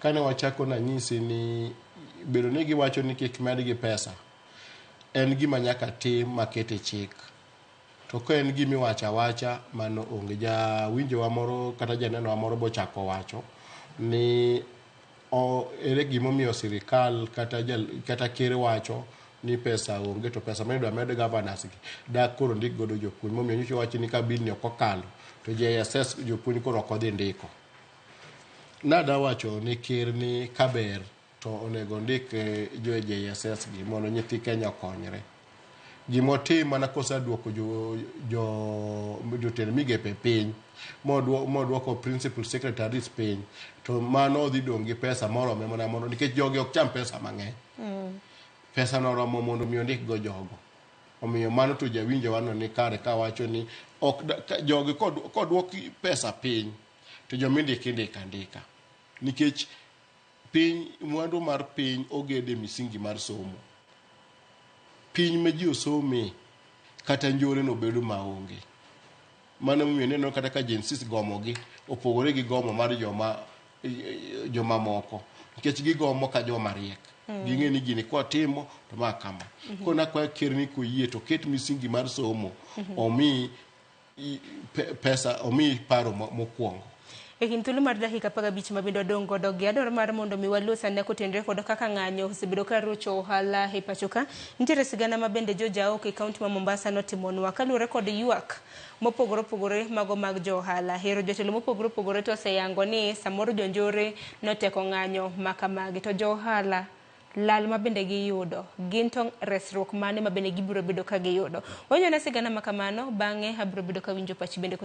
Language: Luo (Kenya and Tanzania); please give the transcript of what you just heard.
Kane wachako nanyisi ni bedo ni giwacho ni kik medgi pesa en gima nyaka tim maket e chik. To ka en gima iwacho awacha mano onge. Jawinjowa moro kata janenowa moro bochako wacho ni o, ere gimomiyo sirikal kata, jal, kata ker wacho ni pesa onge to pesa ma idwa med governors gi dak koro ndik godo jopuonj momiyo nyocha wacho ni ka bill ni ok okalo to JSS jopuonj koro ok odhi ndiko. Nada wacho ni ker ni kaber to onego ndik jo JSS gi mondo nyithi Kenya okonyre. Gimotim mana koseduoko jo, jo, jotend migepe piny modwoko principal secretaries piny to mano dhi dong' gi pesa morome mana mondo nikech jogi ok cham pesa mang'eny. Pesa no oromo mondo mi ondik go jogo. Omiyo mano to jawinjo wano ni kare kawacho ni ok jogi kodwok pesa piny to jomindiki indiko andika nikech piny mwandu mar piny oged e misingi mar somo. Piny ma ji osome kata njore no bedo maonge. Mano emomiyo ineno kata ka Gen Z gomo gi opogore gi gomo mar joma joma moko nikech gigomo ka joma riek. Ging'e ni gini kwatimo to ma kama. Koro nakwayo ker ni koyie to ket misingi mar somo omi pesa omi paro mokwongo. E kind thuolo mar dakika 15 ma bende wadong' godo gi adwaro mar mondo mi walos ane kotenore kod kaka ng'anyo osebedo ka rocho ohala e pacho ka. Nitiere sigana ma bende jo Jaok e kaunti ma Mombasa notimonwa kaluwore kod ywak mopogore opogore mago mag jo ohala. Hero jotelo mopogore opogore to oseyango ni samoro jonjore noteko ng'anyo ma kamagi to jo ohala lal ma bende giyudo gin to resruok mane ma bende gibiro bedo ka giyudo. Wanyona sigana ma kamano bang'e abiro bedo ka winjo pachi bende.